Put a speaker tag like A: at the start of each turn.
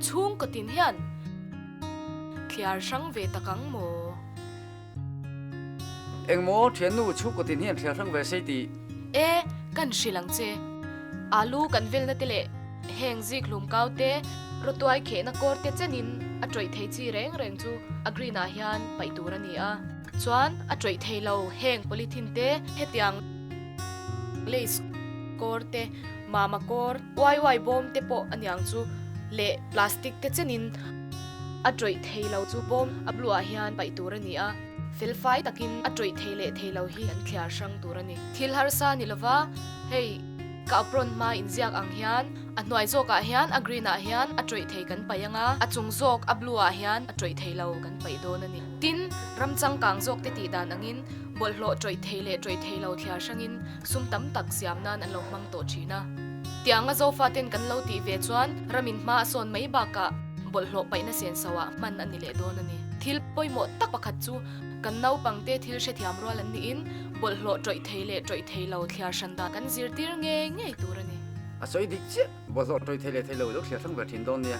A: Chhungkaw tin hian thliar hrang ve tak ang maw?
B: Engmaw thiannu chhungkaw tin hian thliar hrang ve sei tih?
A: E, kan hrilh ang che. Alu kan velna te leh heng zikhlum kau te, rawtuai khehna kawr te chenin a tawih thei chi reng reng chu a green ah hian paih tur a ni a. Chuan a tawih thei lo heng polythene te, hetiang lace kawr te, mama kawr, uai uai bawm te pawh a niang chu leh plastic te chenin a tawih thei lo chu bawm a blue ah hian paih tur a ni a, felfai takin a tawih thei leh thei lo hi an thliar hrang tur a ni. Thil harsa ni lova hei ka apron hma inziak ang hian a hnuai zawkah hian a green ah hian a tawih thei kan paih ang a, a chung zawk a blue ah hian a tawih thei lo kan paih dawn a ni. Tin, ram changkang zawk te tih dan angin bawlhhlawh tawih thei leh tawih thei lo thliar hrangin sum tam tak siam nan an lo hmang tawh thin a. Tianga Zofaten kan lo tih ve chuan ramin hma a sawn mai bakah bawlhhlawh paihna senso ah hman a ni leh dawn a ni. Thil pawimawh tak pakhat chu kan naupangte thil hrethiam rual an niin bawlhhlawh tawih thei leh tawih thei lo thliar hran dan kan zirtir ngei ngei tur a ni.
B: A sawi dik chiah, bawlhhlawh tawih thei leh thei lo i lo thliar hrang ve thin dawn nia.